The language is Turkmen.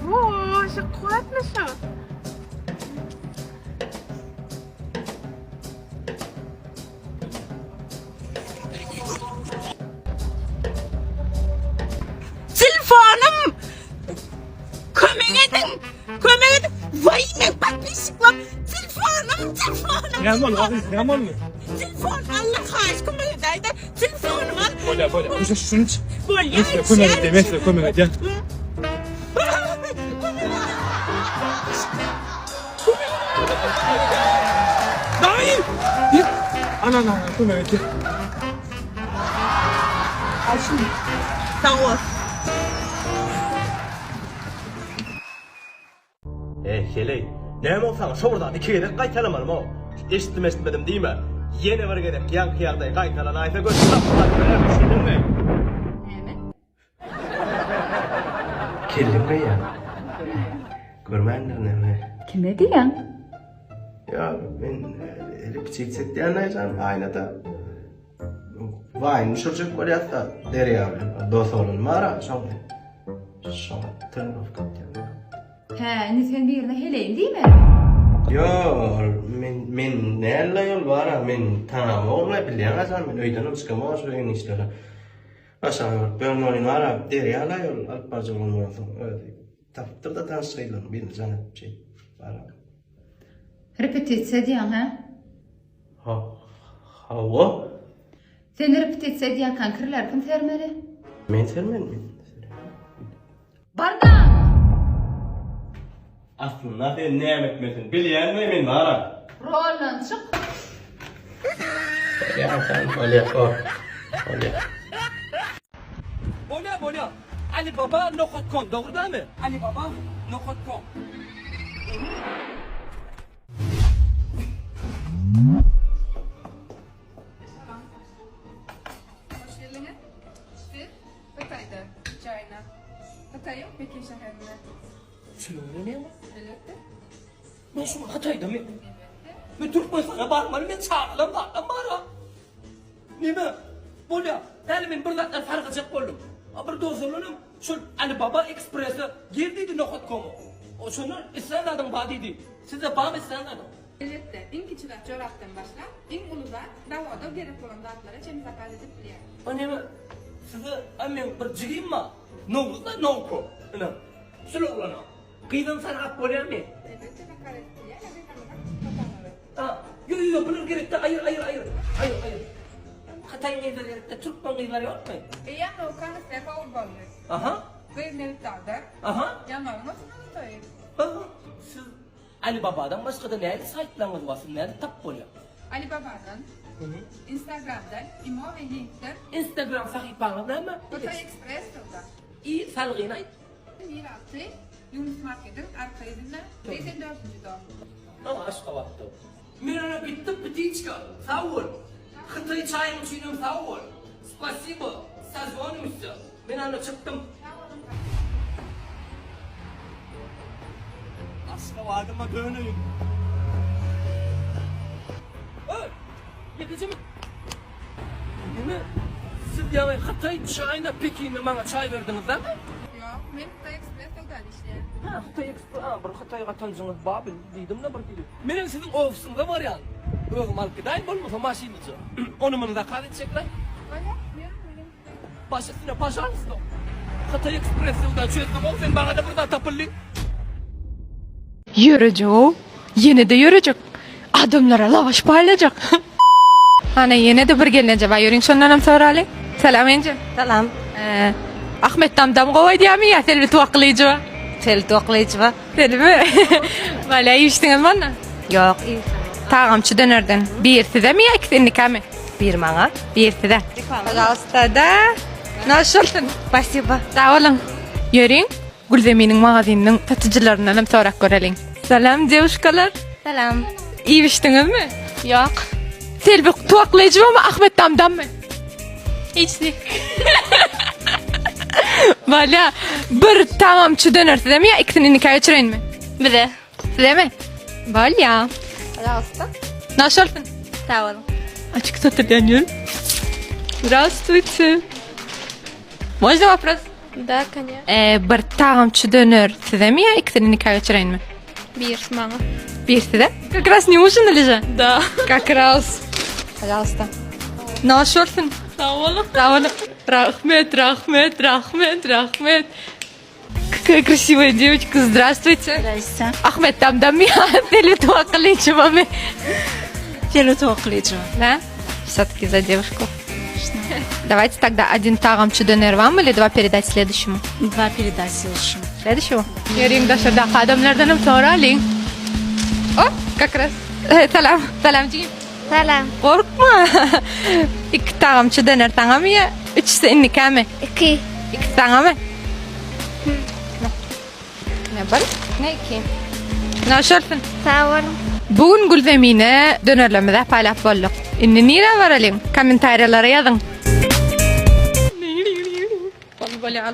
Bože, kuwwatly şu. Telefonym! Kömek ediň! Kömek ediň! Waý, men podpisçiklam! Telefonym, telefonym! Näme boldy, agyz, näme boldy? Telefon, Allah haýyş kömek edäýdä. Telefonym al. Bolýar, bolýar. Uje şuny iç. Bolýar. Men size kömek edýän, men size kömek edýän. Daýy! Ana, ana, ana, kömek edýän. Al şuny. Sag bol. Eý, heleý, näme ol saňa şo bir zady iki gezek gaýtalamalymy-ow? Eşitdim-eşitmedim diýme. Ýene bir gezek ýaňky ýagdaý gaýtalanaýsa göz tapyp berer, düşündiňmi? Näme? Kellim gaýýar. Görmändirin emme. Kime diýýäň? Ýa, men repetisiýa etýän-aý jan, aýnada. Waýn düşürjek bolýas-da, Derýa bilen. Dos oglan bar-a, şoň. Şoňa trenirowka etýän. Hä, indi sen birine heleýim diýmelimi? Ýo, ol men men nälle ol bar-a, men tanamogam-la, bilýäň-ä jan, men öýdenem çykamok şu öýüň işlerine. Başaga görüp ýörün welin bar-a, Derýa-la ol alyp barjak oglan bolansoň özi tapypdyr-da tanyş gyzlaryň birini jaň edip şeýdip bar-a. Repetisiýa edýäň, hä? Ha, hawa. Sen repetisiýa edýärkäň kirleri kim sermeli? Men sermelimi? Bardan! Aslynda sen näme etmelisin bilýänmi men bara. Roldan çyk. Bolýa Hasan bolýa o. Bolýa. Bolýa bolýa. Alibaba nokat kom dogry dälmi? Alibaba nokat kom. Hoş geldiňiz. Siz Hytaýda, China. Hytaýyň Pekin şäherinde. Çynyňmy näme? Elbetde. Men şu Hytaýdamy? Elbetde. Men Türkmenistana barmaly, men çagalam zatlam bar-a. Neme? Bolýa. Häli men bir zatlar sargajak boldum. A bir dostumdanam şol Alibaba Express-e gir diýdi nokat koma. O şondan islän zadyň bar diýdi. Sizde barmy islän zadyň? Elbetde, iň kiçi zat jorapdan başlap, iň uly zat zawoda gerek bolan zatlara çenli zakaz edip bilýär. O neme? Size a meň bir jigim bar. Nowruzda nowko. Ine. Şul oglana. Gyzam sargap bolýarmy? Elbetde zakaz edip bilýär, ýa gyzlaryňyza satanlary. A, ýo ýo bular gerekde aýyr aýyr aýyr. Aýyr aýyr. Hytaý gyzlary gerekde türkmen gyzlary ýokmy? Eýýäm nowkaň isle howur boldy. Aha. Gyz nebitdagda. Aha. Ýanmagyň oturmaz toýy. Aha. Siz Alibabadan başgada näli saýtlaryňyz bar siz nädip tapyp bolýar? Alibabadan, Instagramdan, Imo we Linkden. Instagram sahypaňyz näme? Hytaý Express söwda. I salgyny aýt. Ýeralty Ýunus markediň arka ýüzünde, 84-nji dom. Hawa Aşgabatda. Men ene gitdim ptiçka sag bol. Hytaý çaýyň üçinem sag bol. Spasibo. Sazwonimsya. Men ana çykdym. Sag boluň. Aşgabadyma döneýin. Öý! Ýekeje min. Ine, siz ýaňy Hytaý çaýyna Pekinde maňa çaý berdiňiz dämi? Ýok, men Hytaý Ekspress söwdada işleýän. Hä, Hytaý Ekspres, a, bir Hytaý gatanjyňyz bar bil diýdim-de bir hili. Menem siziň ofisiňize barýan. Özüm alyp gidäýin bolmasa maşynlyja. Ony-muny zakaz etjekler. Bolýar, ýörüň meniň. Baş üstüne pažalsta. Hytaý Ekspress söwda çözdüň-ow sen maňada bir zat tapyldy. Ýörejeg-ow, ýene-de ýörejek. Adamlara lawaş paýlajak. Hany ýene-de bir gelneje bar, ýörüň şondanam soraly. Salam enje. Salam. Ahmet Damdam gowy aýdýarmy ýa Selbi Tuwaklyjowa? Selbi Tuwaklyjowa. Selbi. Bolýa iýişdiňizmi onda? Ýok, iýişdim. Tagamçy dönerden. Bir sizemi ýa ikisi indikami? Bir maňa. Bir size. Pažalsta da. Noş bolsun. Spasiba. Sag boluň. Ýörüň, Gülzeminiň magazynynyň satyjylaryndan hem sorap göreliň. Salam dewuşkalar. Salam. Iýişdiňizmi? Ýok. Selbi Tuwaklyjewamy, Ahmet Damdammy? Hiçsi. Bolýa. Bir tagamçy döner sizemi ýa ikisini nika geçireýinmi? Bize. Sizemi? Bolýa. Pažalsta. Noş bolsun. Sag boluň. Açyk satylýan ýer. Здравствуйте. Можно вопрос? Da, конечно. E, bir tagamçy döner sizemi ýa ikisini nika geçireýinmi? Birisi maňa. Bir size? Как раз не ужинали же? Da. Как раз. Пожалуйста. Noş bolsun. Sag boluň. Sag boluň. Rahmet, rahmet, rahmet, rahmet. Какая красивая девочка. Здравствуйте. Здрасте. Ahmet damdam ýa Feli Tuwaklyjewamy? Feli Tuwaklyjewa. Да? Все-таки за девушку. Давайте тогда один tagamçy döner вам или два передать следующему? Два передать следующему. Следующего? Ýörüň daşardaky adamlardanam soralyň. O, как раз. Eh, Salam, salam jigim. Salam. Gorkma. Iki tagamçy döner saňamy ýa üçüsi indikämi? Iki. Iki saňamy? Ne bir, ne iki. Noş bolsun. Sag boluň. Bu gün Gülzemine dönerlerimizi paýlap bolduk. Indi nirä baralyň? Kommentariýalara ýazyň. Bolýar.